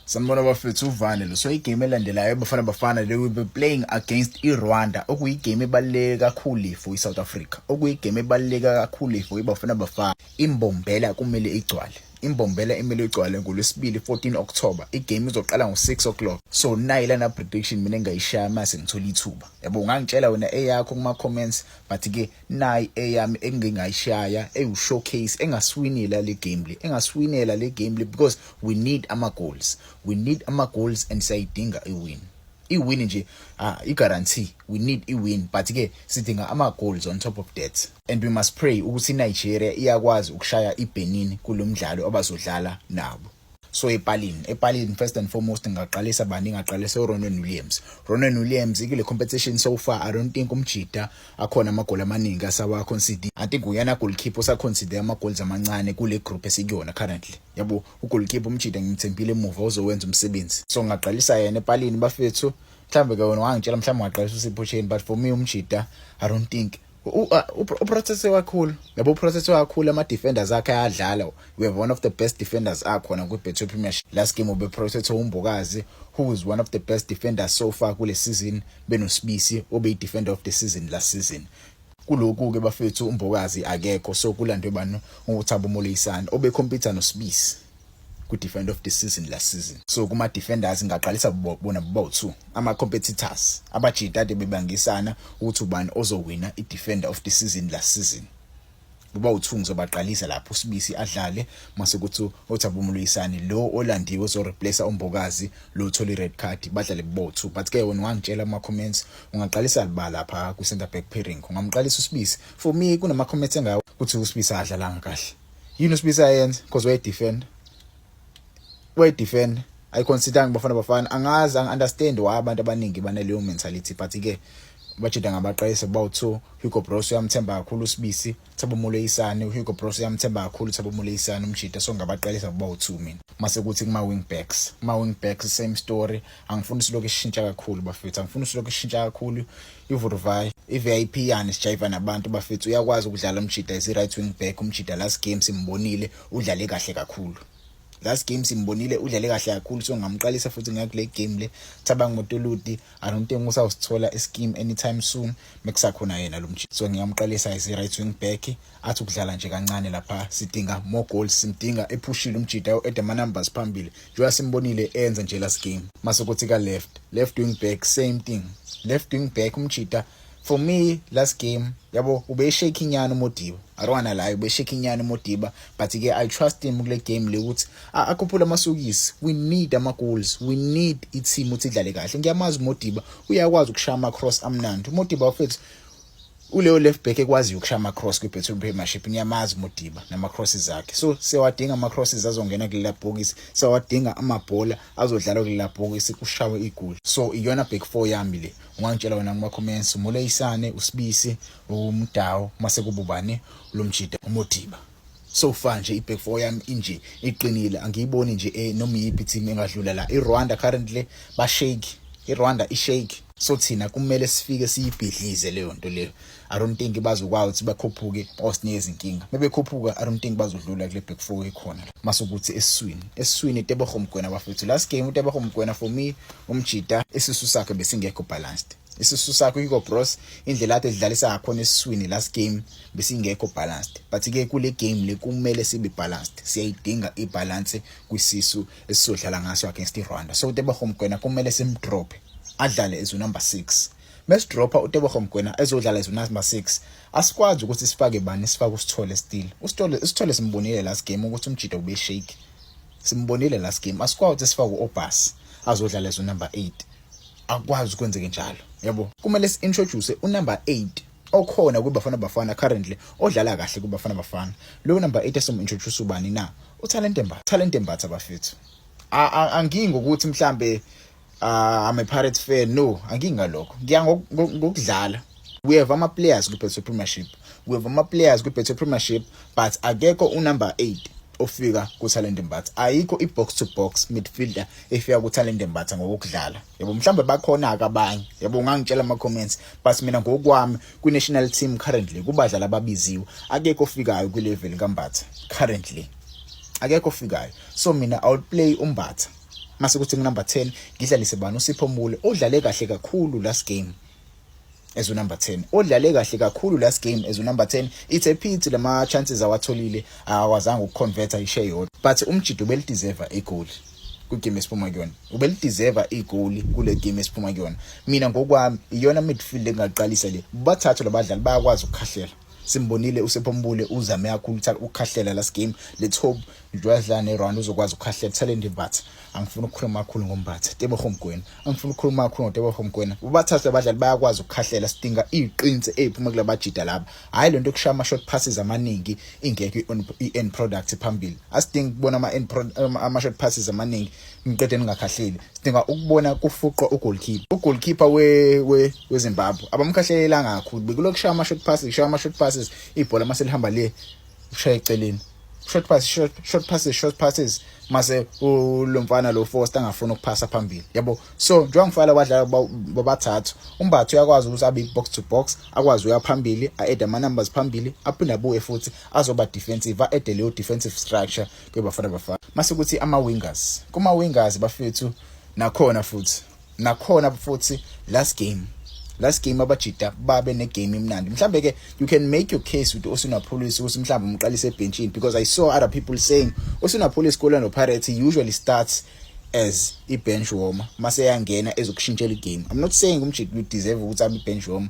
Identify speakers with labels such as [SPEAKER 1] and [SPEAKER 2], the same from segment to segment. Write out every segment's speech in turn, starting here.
[SPEAKER 1] Sanibona bafethu, uvane lo. So igame elandelayo, Bafana Bafana, they will be playing against iRwanda, okuyigame ebaluleke kakhulu for iSouth Africa, okuyigame ebaluleke kakhulu for iBafana Bafana. Imbombela kumele igcwale, imbombela imele igcwale ngolwesibili 14 October. Igame izoqala ngo-6 o'clock. So nayi lana prediction mina engayishaya mase ngithola ithuba, yabo. Ungangitshela wena eyakho kuma-comments, but ke nayi eyami engingayishaya ewu-showcase engasiwinela le game le, engasiwinela le game le, because we need ama-goals, we need ama-goals and siyayidinga i-win. I-win nje, ah, i-guarantee, we need i-win, but ke sidinga ama-goals on top of that, and we must pray ukuthi iNigeria iyakwazi ukushaya iBenin kulo mdlalo abazodlala nabo. So epalini, epalini, first and foremost ngingaqalisa bani? Ngingaqalisa uRonwen Williams. Ronwen Williams kule competition so far, I don't think umjida akhona amagoli amaningi asawa concede. I think uyena goalkeeper osa-concede ama goals amancane kule group esikuyona currently, yabo. Ugoalkeeper umjida ngimthembile emuva, uzowenza umsebenzi, so ngingaqalisa yena epalini bafethu. Mhlambe ke wena wangitshela mhlawumbe ungaqalisa uSipho Chaine, but for me umjida, I don't think uprotect kakhulu, yabo, uprotect kakhulu. Ama defenders akhe ayadlala. We have one of the best defenders akhona kwi-Betway Premiership. Last game ube protect uMbokazi, who is one of the best defenders so far kule season, benoSibisi obe defender of the season last season. Kuloku ke bafethu uMbokazi akekho, so kulandwe bani? UThabo Moloisane obe compete noSibisi ku-defender of the season last season. So kuma-defenders ngingaqalisa bona bowu-two, ama-competitors abajida ade bebangisana ukuthi ubani ozowina i-defender of the season last season. Kuba u-two, ngizobaqalisa lapho, uSibisi adlale, mase kuthi uThabo Moloisane lo olandiwe ozoreplace uMbokazi lo uthola i-red card, badlale bo-two. But ke wena ungangitshela ama-comments, ungaqalisa ba lapha ku-center back pairing? Ungamqalisa uSibisi? For me kunama-comments engawo ukuthi uSibisi adlalanga kahle. Yini uSibisi ayenza? Because waye-defend, waye-defend, ayiconsider Bafana Bafana. Angazi, angi-understand why abantu abaningi banaleyo mentality, but ke bajida ngabaqalisa bawu-two. Hugo Broos uyamthemba kakhulu uSibisi, Thabo Moloisane. Hugo Broos uyamthemba kakhulu Thabo Moloisane umjida, so ngabaqalisa bawu-two mina. Mase kuthi kuma-wing backs, kuma-wing backs same story. Angifuni silokhu ishintsha kakhulu bafethu, angifuni silokhu ishintsha kakhulu. Ivurvai i-VIP yani sijayiva nabantu bafethu, uyakwazi ukudlala umjida as i-right wing back. Umjida last game simbonile udlale kahle kakhulu, last game simbonile udlale kahle kakhulu, so ngamqalisa futhi ngakule game le. Thabang Motolodi, I don't think usawusithola ischeme anytime soon mekusakhona yena lo mjida, so ngiyamqalisa as i-right wing back, athi ukudlala nje kancane lapha. Sidinga more goals, simdinga ephushile umjida, add ama numbers phambili njengoba simbonile enza nje last game. Mase kuthi ka left wing back, same thing. Left wing back umjida, for me last game, yabo, ube shaking nyana uModiba. I don't wanna lie, ube shaking nyana uModiba, but ke I trust him kule game le ukuthi akhuphule amasokisi. We need ama goals, we need i-team ukuthi idlale kahle. Ngiyamazi uModiba, uyakwazi ukushaya ama cross amnandi. uModiba bafethu uleyo left back ekwaziyo ukushaya ama cross kwi-Betway Premiership. Ngiyamazi uModiba nama crosses akhe, so siyawadinga ama crosses azongena kulela bhokisi, siyawadinga amabhola azodlala kulela bhokisi kushawe igoli. So iyona back four yami le. Ungangitshela wena kuma comments, uMoloisane, uSibisi, uMdawo, mase kuba ubani lo mjida, uModiba. So far nje i-back four yami inje, iqinile. Angiyiboni nje noma iyiphi team engadlula la. iRwanda currently ba-shake, iRwanda ishake, so thina kumele sifike siyibhidlize leyo nto leyo. I don't think bazokwazi ukuthi bakhuphuke osinikeza inkinga. Mebekhuphuka, I don't think bazodlula kule back four ekhona. Mase kuthi esiswini, esiswini Tebogo Mokoena bafethu. Last game uTebogo Mokoena, for me umjida isisu sakhe besingekho balanced. Isisu sakhe, Hugo Broos indlela ade edlalisa ngakhona esiswini last game besingekho balanced, but ke kule game le kumele sibe balanced. Siyayidinga ibalance kwisisu esizodlala ngaso against iRwanda. So uTebogo Mokoena kumele simdrop adlale as number 6. Mesidropha uTebogo Mokoena ezodlala as number 6, asikwazi ukuthi sifake bani? Sifake uSithole still. uSithole, uSithole simbonile last game ukuthi umjida ube shake, simbonile last game. Asikwazi ukuthi sifake uObas azodlala as number 8, akwazi ukwenzeke njalo, yabo. Kumele si-introduce unumber 8 okhona kuBafana Bafana currently odlala kahle kuBafana Bafana. Lo number 8 esom-introduce ubani na? uTalente Mbatha, Talente Mbatha bafethu. Angingokuthi mhlambe I'm a Pirates fan, no, angingalokho. Ngiya ngokudlala. We have ama players ku-Betway Premiership, we have ama players ku-Betway Premiership, but akekho unumber 8 ofika kuTalente Mbatha. Ayikho i-box to box midfielder efika kuTalente Mbatha ngokudlala, yabo. Mhlawumbe bakhona ke abanye, yabo, ungangitshela ama comments, but mina ngokwami kwi-national team currently kubadlali ababiziwe akekho ofikayo kwi-level kaMbatha currently, akekho ofikayo. So mina I would play uMbatha. Mase kuthi number 10 ngidlalise bani? USipho Mbule, odlale kahle kakhulu last game as number 10, odlale kahle kakhulu last game as number 10. It's a pity lama chances awatholile akwazanga ukuconverta ishe yodwa, but umjido ubelideserve igoli kwi-game esiphuma kuyona, ubelideserve igoli kule game esiphuma kuyona. Mina ngokwami iyona midfield engaqalisa le. Bathathu labadlali bayakwazi ukukhahlela. Simbonile uSipho Mbule, uzame kakhulu ukukhahlela last game. Let's hope nje uyadlala neRwanda uzokwazi ukukhahlela. Talent Mbatha, angifuni ukukhuluma kakhulu ngoMbatha. Teboho Mokoena, angifuni ukukhuluma kakhulu ngoTeboho Mokoena. Ubathathu abadlali bayakwazi ukukhahlela. Sidinga iqinsi eziphuma kulabajida laba, hayi lento yokushaya ama short passes amaningi ingekho i-end product phambili. Asidingi ukubona ama short passes amaningi ngiqede ningakhahleli. Sidinga ukubona kufuqwa ugoalkeeper, ugoalkeeper we weZimbabwe abamkhahlelelanga kakhulu. Bekulokhu kushaya ama short passes, kushaya ama short passes, ibhola mase lihamba le ushaya eceleni, short pass, short, short passes, short passes, mase lo mfana lo Foster angafuna ukuphasa phambili, yabo. So njengoba ngifala abadlali babathathu, uMbatha uyakwazi ukuthi abe box to box, akwazi uya phambili, a-add ama numbers phambili, aphinde abuye futhi azoba defensive, a-add leyo defensive structure kweBafana Bafana. Mase kuthi ama wingers, kuma wingers bafethu, nakhona futhi last game abajida babe negame imnandi. Mhlambe ke you can make your case with Oswin Appollis ukuthi mhlambe umqalise ebenchini, because I saw other people saying Oswin Appollis ku-Orlando Pirates, he usually starts as i-bench warmer, mase yangena ezokushintshela igame. I'm not saying umjidi you deserve ukuthi abe i-bench warmer.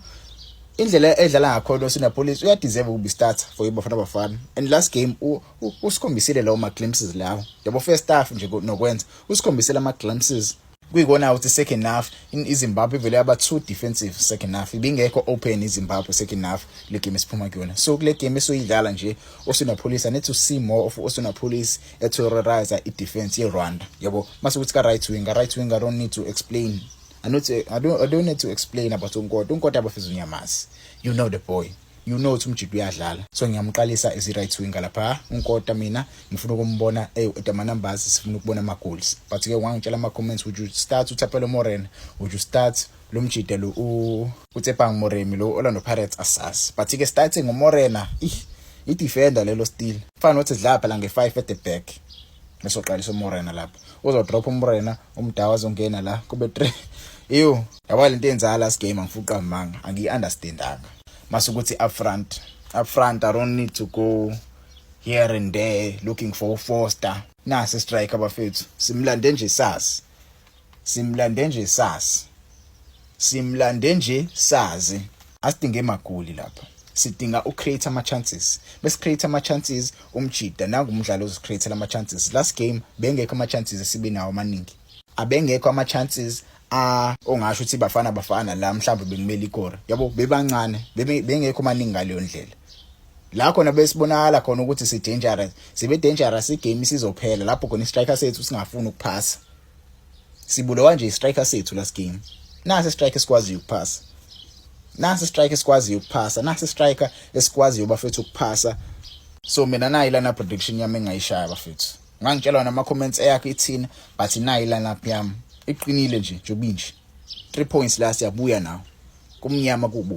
[SPEAKER 1] Indlela edlala ngakhona Oswin Appollis, uyadeserve ukuba starter for iBafana Bafana, and last game usikhombisile lawo ma glimpses lawo, yabo. First half nje nokwenza usikhombisile ama glimpses. Kuyikona ukuthi second half iZimbabwe ivele yaba too defensive. Second half ibingekho open iZimbabwe, second half le game esiphuma kuyona. So kule game esoyidlala nje, Oswin Appollis, I need to see more of Oswin Appollis eterrorize i-defense yeRwanda, yabo. Mase kuthi ka right winger, right winger, I don't need to explain, I don't need to explain about uNkota. UNkota abafisa unyamazi, you know the boy, you know ukuthi umjidi uyadlala, so ngiyamqalisa as i-right winger lapha uNkota. Mina ngifuna ukumbona ama numbers, sifuna ukubona ama goals. But ke wangitshela ama comments, would you start uThapelo Morena? Would you start lo mjida lo uTsepang Moremi lo Orlando Pirates? Asazi, but ke starting uMorena, i defender lelo still, fana nokuthi sidlala phela nge5 at the back. Mesoqalisa uMorena lapha, uzodrop uMorena, uMdawa azongena la kube 3. Iyo yabo lento eyenzakala last game, angifuqa manga, angiyi-understandanga. Mase ukuthi up front, I don't need to go here and there looking for Foster. Nasi striker bafethu, simlande nje sazi, simlande nje sazi, simlande nje sazi. Asidinge emagoli lapha, sidinga ucreate ama chances. Bese create ama chances, umjida nangu umdlalo ozocreate ama chances. Last game bengekho ama chances esibe nawo amaningi, abengekho ama chances a ongasho ukuthi Bafana Bafana la mhlawumbe bekumele ikore, yabo. Bebancane, bengekho maningi ngaleyo ndlela. La khona besibonakala khona ukuthi si dangerous, sibe dangerous igame isizophela, lapho khona istriker sethu singafuni ukuphasa. Sibulewa nje istriker sethu last game. Nasi striker esikwaziyo ukuphasa, nasi striker esikwaziyo ukuphasa, nasi striker esikwaziyo bafethu ukuphasa. So mina nayi lana prediction yami engayishaya bafethu. Ngangitshela nama comments eyakho ithina, but nayi lana yami iqinile nje, njengoba nje 3 points la siyabuya nawo kumnyama kubo.